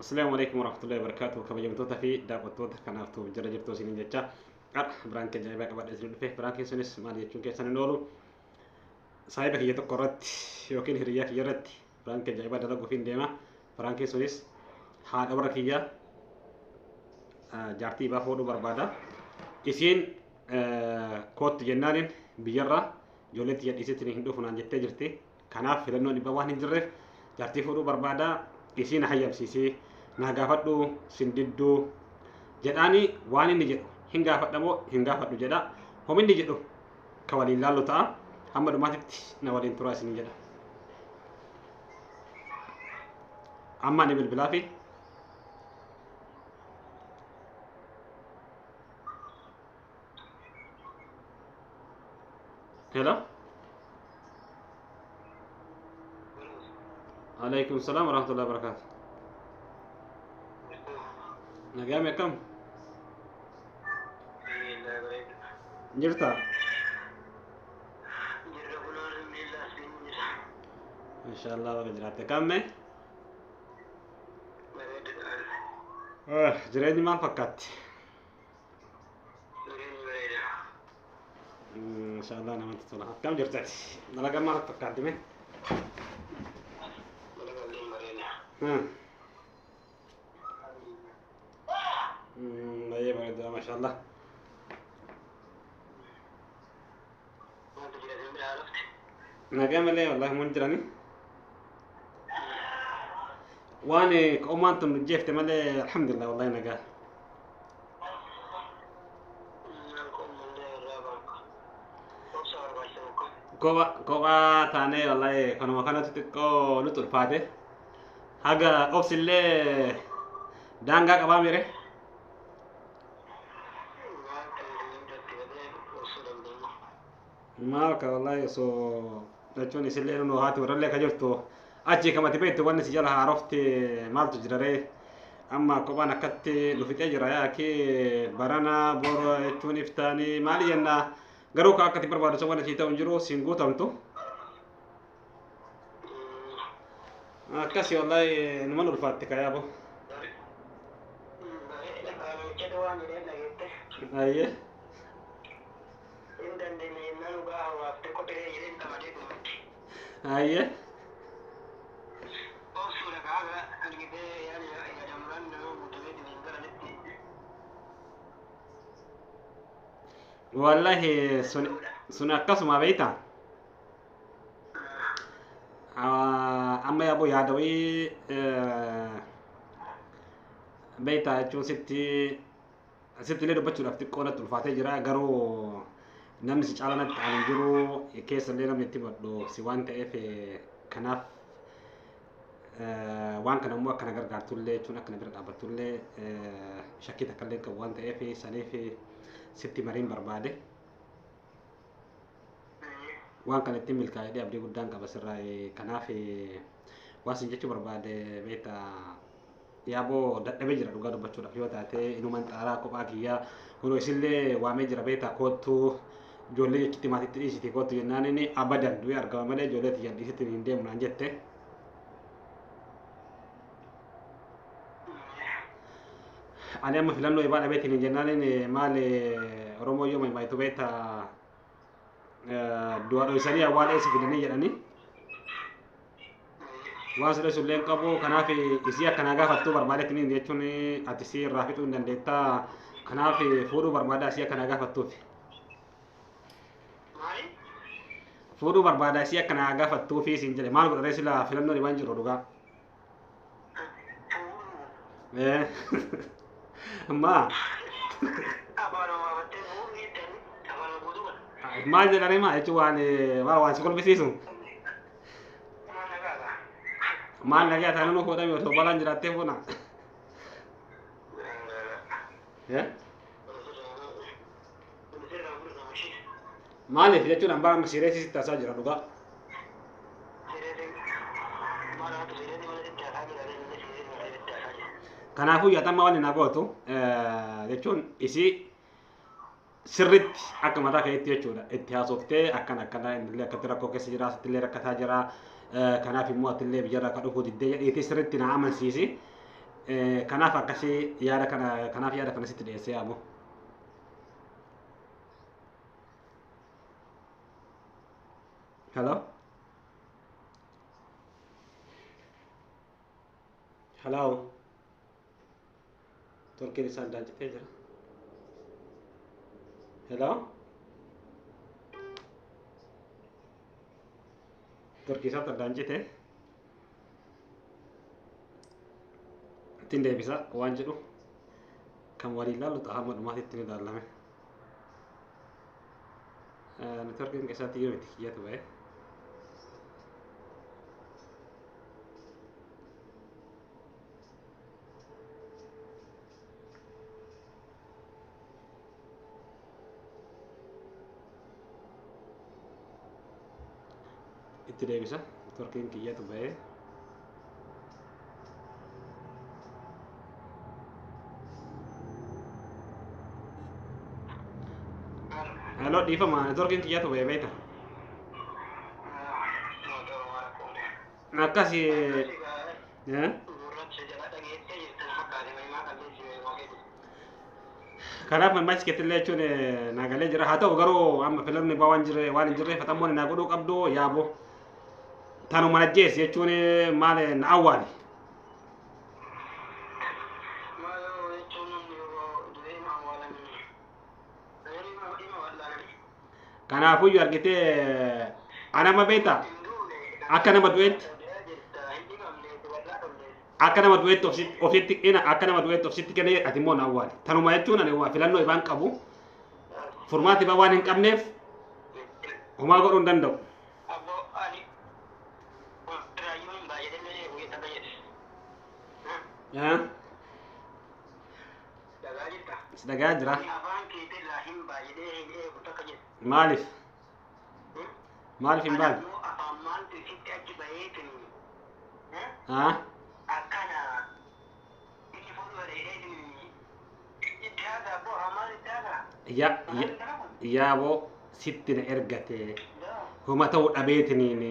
Assalaamu alaikum warahmatullahi wabarakatuh. Kabajamtoota fi daawwattoota kanaaf tuuf jara jirtu isiniin jecha har'a biraan keenya ajaa'ibaa qabadhe isin dhufe. Biraan keessanis maal jechuun keessan hin oolu. Saahiba kiyya tokko irratti yookiin hiriyyaa kiyya irratti biraan keenya ajaa'ibaa dalaguuf hin deema. Biraan keessunis haadha warra kiyya jaartii ibaa fuudhuu barbaada. Isiin koottu jennaaniin biyyarraa ijoollee tiyya dhiisetti hin dhufu naan jettee jirti. Kanaaf filannoon dhibbaa waan hin jirreef jaartii fuudhuu barbaada. Isiin hayyamsiisee naa gaafadhu sin didduu jedhaani waan inni jedhu hin gaafadhamoo hin gaafadhu jedha. Hominni jedhu ka waliin laallu ta'a. Hamma dhumaatitti na waliin turaa isin jedha. Amma ani bilbilaa fi Hello. Alaikum salam wa rahmatullahi wa barakatuh. Nagaa akkam? Jirta? Inshallah baga jiraatte. Kamme? Jireenyi maal fakkaatti? Inshallah namatti tola. Akkam jirta? Dalagaan maal fakkaatti mee? Baay'ee bareeda mashallah. Nagaa malee wallahi mun jirani. Waan qomaan tun jeefte malee alhamdulillah wallahi nagaa. Kophaa taanee wallahi kanuma kanatti xiqqoo nutti ulfaate. Haga obsillee daangaa qabaa mire. Maal ka wallahi osoo jechuun isillee nu haati warrallee ka jirtu achi kamati beektu wanni si jala haarofti maaltu jira ree. Amma kophaan akkatti nu fixee jira yaaki barana bor jechuun iftaanii maali jenna garuu ka akkatti barbaadu sun wanni sii ta'u hin jiru siin guutamtu. Akkasi wallahi numan ulfaatti ka yaabo. Ayyee. Ayyee. Wallahi sun akkasuma beektaa? Amma yaaboo yaada wayii beektaa jechuun sitti illee dubbachuudhaaf xiqqoo natti ulfaatee jira garuu namni si caala natti aanu jiru keessa illee namni itti badhu si waan ta'eef kanaaf waan kana immoo akkana gargaartullee jechuun akkana bira dhaabbattullee shakkii takka illee qabu waan ta'eef saniif sitti mariin barbaade. Waan kana ittiin milkaa'ee abdii guddaan qaba sirraa kanaaf waan sin jechuu barbaade beektaa yaaboo dadhabee jira dhugaa dubbachuudhaaf yoo taate inuman xaaraa kophaa kiyyaa kunoo isillee waamee jira beektaa koottuu ijoollee jechitti maatitti dhiisiti koottu jennaan inni abadan du'ee argama malee ijoollee tiyyan dhiisitti hin deemu naan jette. Ani amma filannoo ibaa dhabeetiin hin jennaan inni maal Oromoo yoo maymaayitu beektaa du'a dhoysanii awwaala eessa fidanii jedhanii. Waan si dhoysu illee hin qabu kanaaf isii akkanaa gaafattuu barbaadetti jechuun ati isii irraa fixuu hin dandeettaa kanaaf fuudhuu barbaada isii akkanaa gaafattuuf. Fuudhuu barbaada isii akkanaa gaafattuufi siin jedhe maal godharee sila filannoon dhibaan jiru dhugaa. Maa maal jedhanii maa jechuun waan waan si kolfisiisu. Maal nagaa taanaan nu fuudhame osoo balaan jiraattee fuuna. Maaliif jechuun hambaa amma sireesii sitti taasaa jira dhugaa. Kanaafuu yaadamma waan na gootu jechuun isii sirritti akka mataa keetti jechuudha itti haasoftee akkana akkana innillee akkatti rakkoo keessa jira asittillee rakkataa jira kanaaf immoo atillee biyyarraa akka dhufuu diddee jedheetii sirritti na amansiisi. Kanaaf akkasii yaada kana kanaaf yaada kana sitti dhiyeessee yaaboo. Hello? Hello? Torkiin isaan daanjitee jira. Hello? Torkii isaatti addaan cite. Ittiin deebisa waan jedhu kan waliin ilaallu ta'a hamma dhumaatitti ni ilaalame. Networkiin keessatti yoo itti kiyyatu ba'e. Itti deebisa networkiin kiyyatu ba'e. Hello, dhiifama networkiin kiyyatu ba'e beekta. Akkasi. Kanaaf mammaaksa keetillee jechuun naagalee jira. Haa ta'u garuu amma filanni waan jirre waan hin jirreef atammoon naa godhuu qabdu yaaboo. Tanuma najjees jechuun maal na awwaali. Kanaafuyyuu argitee anama beekta akka nama du'eetti akka nama du'eetti ofitti ina akka nama du'eetti ofitti kennee ati immoo na awwaali. Tanuma jechuun ani waa filannoo ibaan qabu furmaati ibaa waan hin qabneef homaa godhuu hin danda'u. Si dhagaa jira. Maaliif? Maaliif hin baane? Yaaboo sitti na ergate homa ta'uu dhabeetiniin.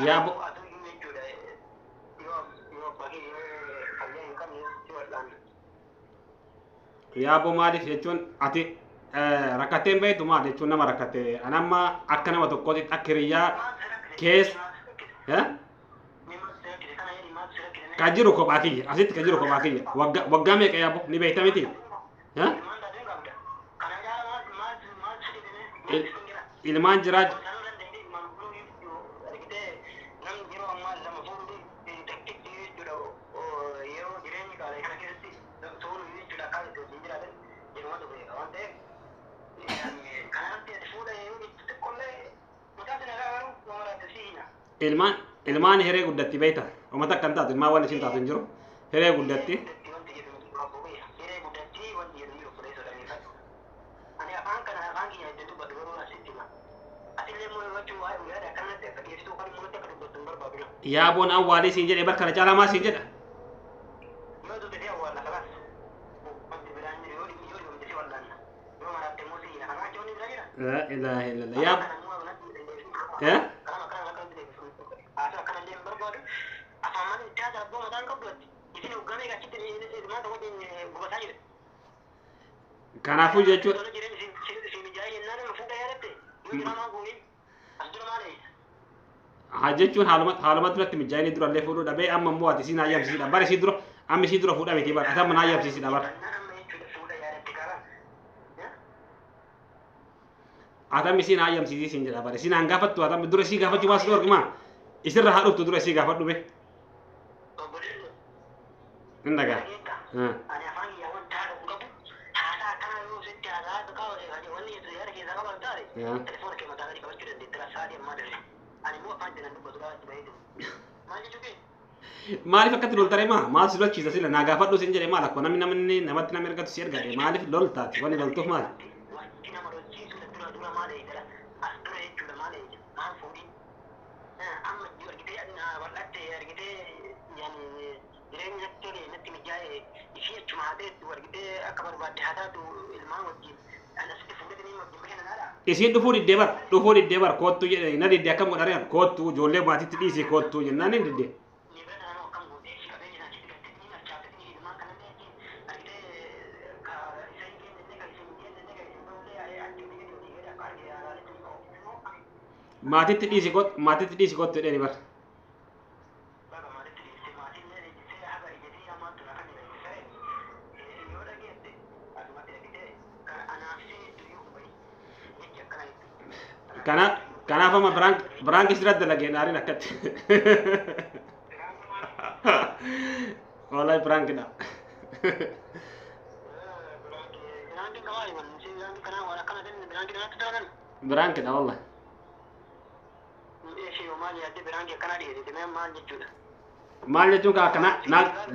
Yaaboo. Yaaboo maaliif jechuun ati rakkatee beektu maal jechuun nama rakkate anamma akka nama tokkootti akka hiriyyaa keessa ka jiru kophaa kiyya asitti ka jiru kophaa kiyya waggaa meeqa yaaboo ni beekta miti? Ilmaan jiraa. Ilmaan hiree guddatti beekta. Uummata akkan taatu ilmaan waan isin taatu hin jiru. Hiree guddatti. Yaaboon awwaalii siin jedhe bar kana caalaa maa siin jedha. La ilaha illallah. Yaab. Kanaafuu jechuun haa jechuun haaluma duratti mijaa'inni durallee fuudhuu dhabee amma immoo ati siin hayyamsiisidha. Bara isii dura amma isii dura fuudha miti bara ati amma na hayyamsiisidha bara. Ati amma isiin hayyamsiisii siin jedha bara isiin haan gaafattu ati amma dura isii gaafachuu baas dhorki maa isirra haa dhuftu dura isii gaafadhu be. Hin dhagaa. Maaliif akkatti loltaree maa maal si lolchiisa sila naa gaafadhu siin jedhe maal akkuma namni namni namatti nama ergatu si ergate maaliif loltaati wanni loltuuf maali? Isiin dhufuu diddee bar, dhufuu diddee bar koottuu jedhani na diddee akkam godharee koottuu ijoollee maatiitti dhiisii koottuu jennaan hin diddee. Maatiitti dhiisii koottu, maatiitti dhiisii koottuu jedhani bar. Kanaaf amma prank isirratti dalageen aariin akkatti. Wallahi prankidha. Prankidha wallahi. Maal jechuun ka akkana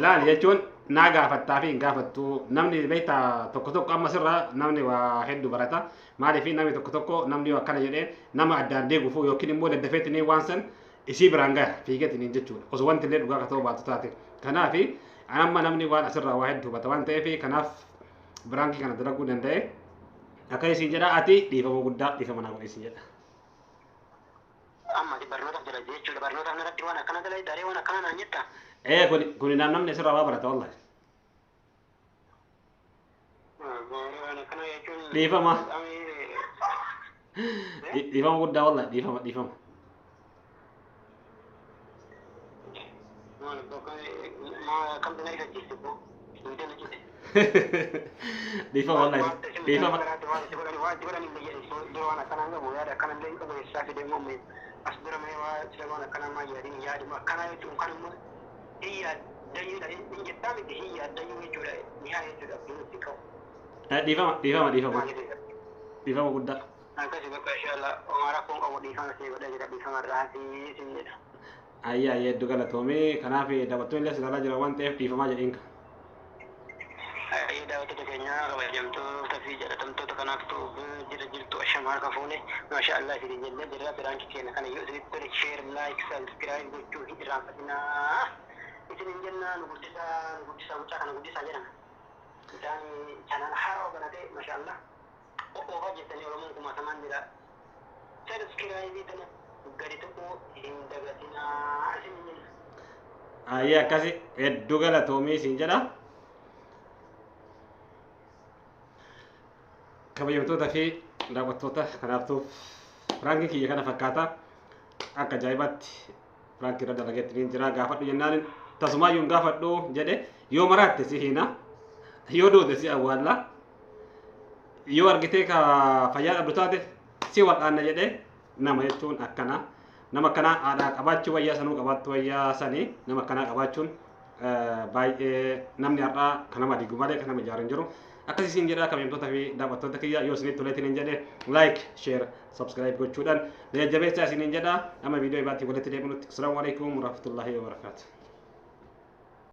laal jechuun naa gaafattaa fi hin gaafattu namni beektaa tokko tokko amma sirraa namni waa hedduu barata maaliif namni tokko tokko namni akkana jedhee nama addaan deeguuf yookiin immoo daddafeetinii waan san isii biraan gaha fiigeetiniin jechuudha osoo wanti illee dhugaa akka ta'u baatu taate kanaaf amma namni waan asirraa waa hedduu hubata waan ta'eef kanaaf prankii kana dalaguu danda'e akka isiin jedha ati dhiifama guddaa dhiifama naa godhe isiin jedha. Amma barnootaaf jala jechuudha. Barnootaaf narratti waan akkana dalai daree waan akkana naan jetta. Ee kun namni asirraa waa barata wallahi. Waan akkana jechuun. Dhiifama. Dhiifama guddaa wallahi dhiifama dhiifama. Dhiifama wallahi dhiifama. Dhiifama dhiifama dhiifama dhiifama guddaa. Akkasi bakka inshallah homaa rakkoon qabu dhiifama see godha jira dhiifama irraa haasii sin jedha. Ayyaa ayyaa hedduu galatoomee kanaaf daawwattoonni illee ilaalaa jira waan ta'eef dhiifamaa jedheen ka. Ayyaa daawwattoota keenya kabajamtoota fi jaalatamtoota kanaaf jira jirtu ashama harka fuune maasha Allah isin jennee jirra prankii keenya kana yoo isinitti tole share like subscribe gochuu hin irraanfatinaa. Isin jenna nu guddisaa nu guddisaa mucaa kana guddisaa jedhama. Mucaan channel haaraa banatee maasha Allah. Oofaa jettanii Oromoon kumaatamaan jira. Subscribe tana gadi tokko hin dagatinaa isin jenna. Ayyaa akkasi hedduu galatoomee isin jedha. Kabajamtoota fi daawwattoota kanaaftuu prankiin kiyya kana fakkaata. Akka ajaa'ibaatti prankii irra dalageetti ni jira gaafadhu jennaan tasumaayyuu hin gaafadhu jedhe yoo maraatte si hiina yoo duute si awwaalla yoo argitee ka fayyaa dhabdu taate si wal'aanna jedhe nama jechuun akkana nama akkanaa aadaa qabaachuu wayyaa sanuu qabaattu wayyaa sanii nama akkanaa qabaachuun baay'ee namni har'aa kan nama diigu malee kan nama ijaaru hin jiru. Akkasii isin jedha kabajamtoota fi daawwattoota kiyya yoo isinitti toleetiin hin jedhe like share subscribe gochuudhaan na jajjabeessaa isiniin jedha amma viidiyoo ibaatti walitti deebinutti. Assalaamu alaikum warahmatullahi wabarakaatuh.